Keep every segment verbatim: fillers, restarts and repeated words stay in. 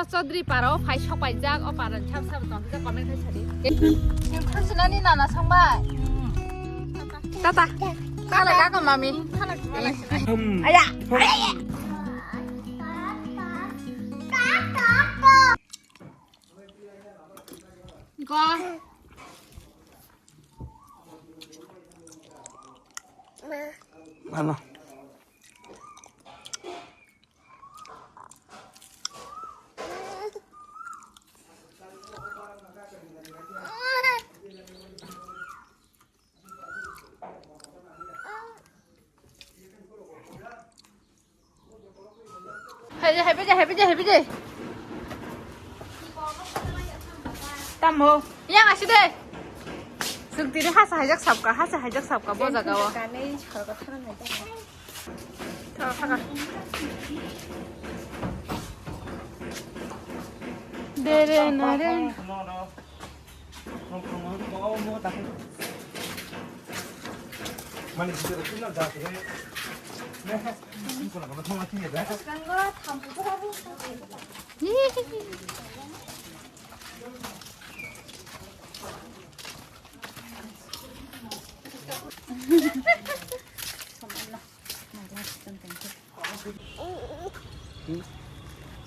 Chaudhary para o phai sok paijak, o para ni sab sab tong kisa comment khai sadi. Nang khursunani nana songbai. Tata. Tala kako mami. Aya. Go. Ano. Hai je, hai je, hai je, hai je. Tamo, yang asi de. Sung tiri hasa hajak sabka, hasa hajak sabka, bo jaga o. Tha, tha. Dere nare.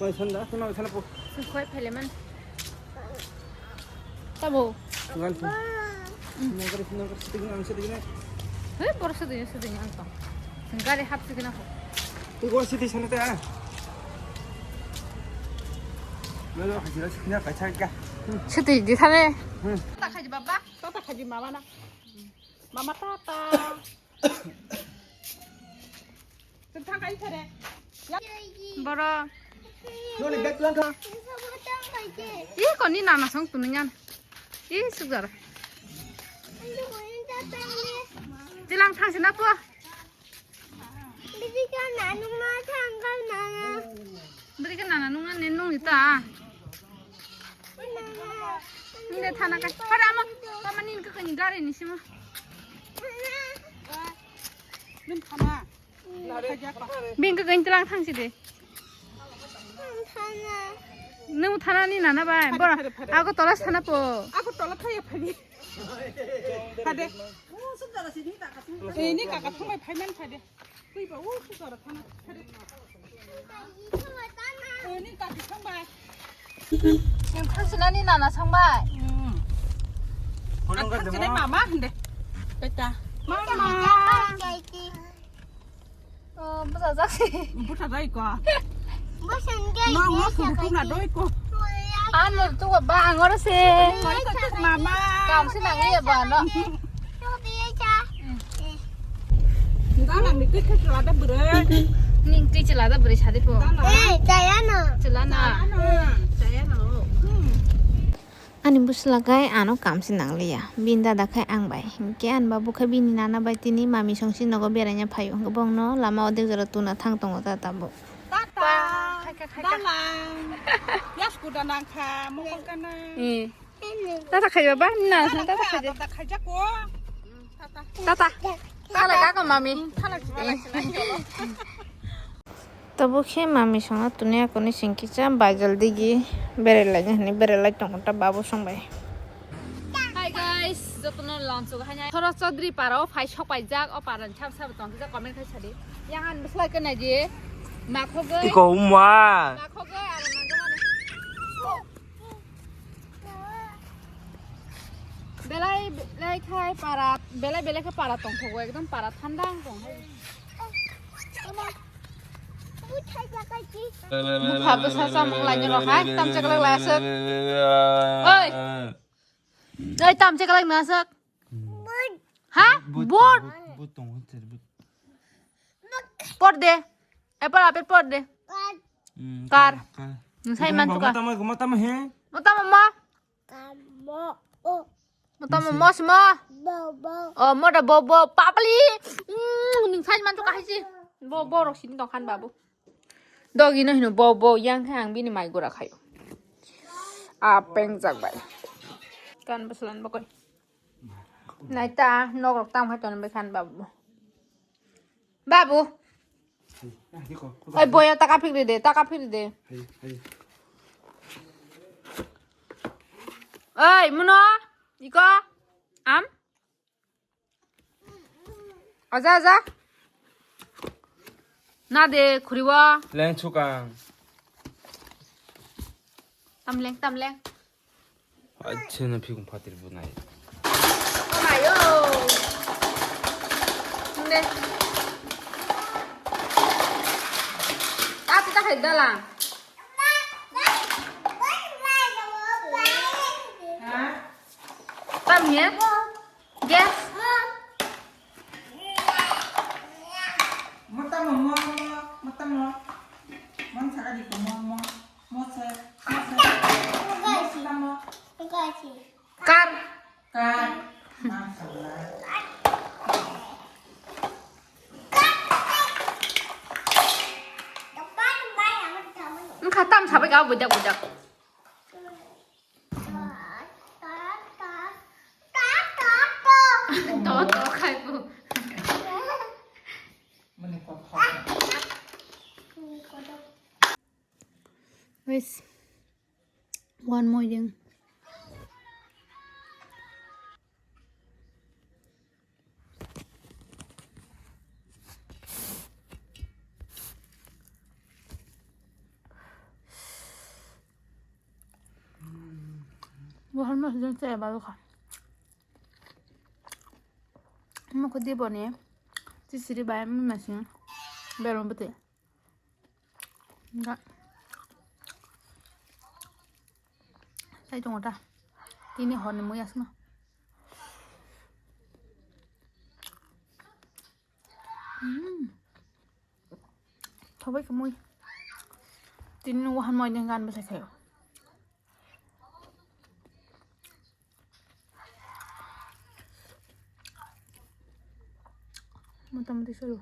Chai sanda, sanda, sanda, sanda po. Sungkhoi phailaimani. Tabo. Ngan sung. Nang kari, nang kari, sedikit, ang sedikit. Hei, borok sedikit, sedikit ang tong. Gari hap sedikit ako. Tunggu sedikit sana teh. Lalu haji lah sedikit kaca ka. Sedikit di sana. Hmm. Tak haji baba, tak haji mama na. Mama tata. Tang kai thare. Boro. Noni bag lang ka. Ih, koni nana song tuningan. Ih, sugar. Tilang thang sina po. Bidi ka nanu ma thang ka nana. Bidi ka nana nungan ne nung ita. Nde thana ka. Pada ama, ama nin ka kani gari ni sima. Nin thana. Bing ka gani tilang thang si de. Nung thana ni nana bai. Bora. Phade, phade, phade. Ako tola thana po. Ako tola thaya phade. Phade. Eh, ni kaka thung bai phaiman phade. Twi ba, o, pusa ra thana. Phade. Eh, ni kaka thung bai. Yang khursunani nana songbai. Hmm. Ang khursunai mama hinde. Beta. Mama. Oh, bwsajak. Bwsajak ko. Bwsajak. No, no, sungkuna doi ko. Ano tu ba angor se. Mama. Kam se nang ye ba no. Dalang ni kit kit lada bwrwi. Ning kit lada bwrwi sadi po. Eh, jaya no. Chelana. Jaya no. Jaya no. Hmm. Ani bwsla gai ano kam se nangliya. Bini dada khai ang bai. Hinkhe ani babu khai bini nana bai tini mami song si nogo beraina phaio. Hinkhe bongno lama o dek jora tuna thang tongo ta tabuk. Tata. Khaika, khaika. Dalang. Yas kuda nangkha, mokol kana. Eh. Tata khai baba, na, tata khai. Tata khai jako. Tata. Tala kako mami. Tala. Tabuk khe mami songno tuni akoni singkisa baijal digi berelai hwnwi berelai tongo ta babu songbai. Hi guys, jotono lansuk hainai. Thoro Chaudhary para o phai sok paijak, o para ni sab sab tong kisa comment khai sadi. Yang an bwsla kena di. Makhogoi. Iko umma. Makhogoi aro nangjamani. Belai belai khai para, belai belai khe para tongthogo, ekdom para thanda wng tong hai. Bupha bwsa chamung lainw rw hai, tamchek lak lai aswk. Oi! Oi, tamchek lak nw aswk. Ha? But, but, but tongo, sir, but. Por de. Apple, apple por de. Hmm, kar. Kar. Nwng sai man tuka. Mata ma, mata ma he. Mata ma ma. Kamo. Mata ma ma sima. Bo, bo. Oh, mo da bo, bo. Papali. Hmm, nwng sai man tuka hai si. Bo, bo rok sini tong khan babu. Dogi no hino bo, bo. Yang khe ang bini mai gura khayo. Apeng jak bai. Kan bwslan bo koi. Naita, nok rok tam hai ton bai khan babu. Babu. Hai, hai, dikho, dikho. Oi, boya taka phikri de, taka phikri de. Hai, hai. Oi, muno, iko, am? Aja, aja. Na de, khuriwa. Leng chukang. Tamleng, tamleng. Acha na phikung phatir bu nai. Omayo. Nde. Tati ta khai dala. Tam ye? Gas. Mata mo, mo, mo, mata mo. Mon saka di ko, mo, mo. Mo se, mo se. Mo se, mo. Kar. Kar. Mashallah. Wngkha tam sabai ka bujak bujak. To, to, khai bu. Guys, one more thing. Buhan mas jeng chaya balu kha. Mo ko di boni. Chisiri bai mi masing. Belon bete. Enggak. Sai tongo ta. Tini horni mui asma. Hmm. Thobai khe mui. Tini wahan moi neng gan bwsai khayo. Motamoti solo.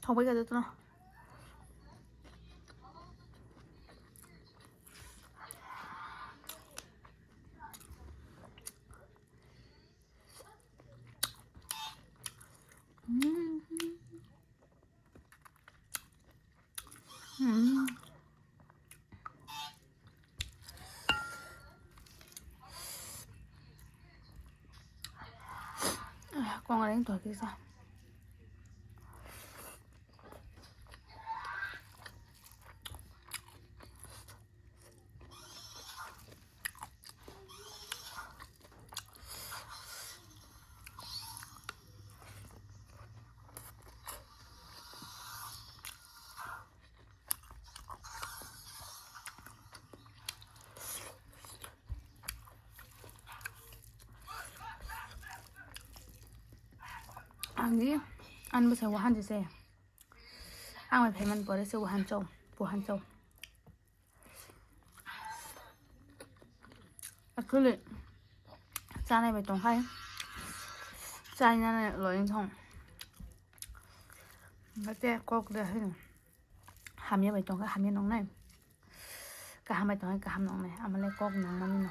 Thokbai kha jotono. Mm. Mm. Kongreng to kisa. Ang di, ang bwsai wahan jese. Ang bai phaimani pore se wahan chau, wahan chau. Actually, chanai bai tongkhai. Chainani loi wngthong. Hate kok de hai. Hamya bai tongkha, hamya nongnai. Kaham bai tongkha, kaham nongnai. Amale kok nangmani no.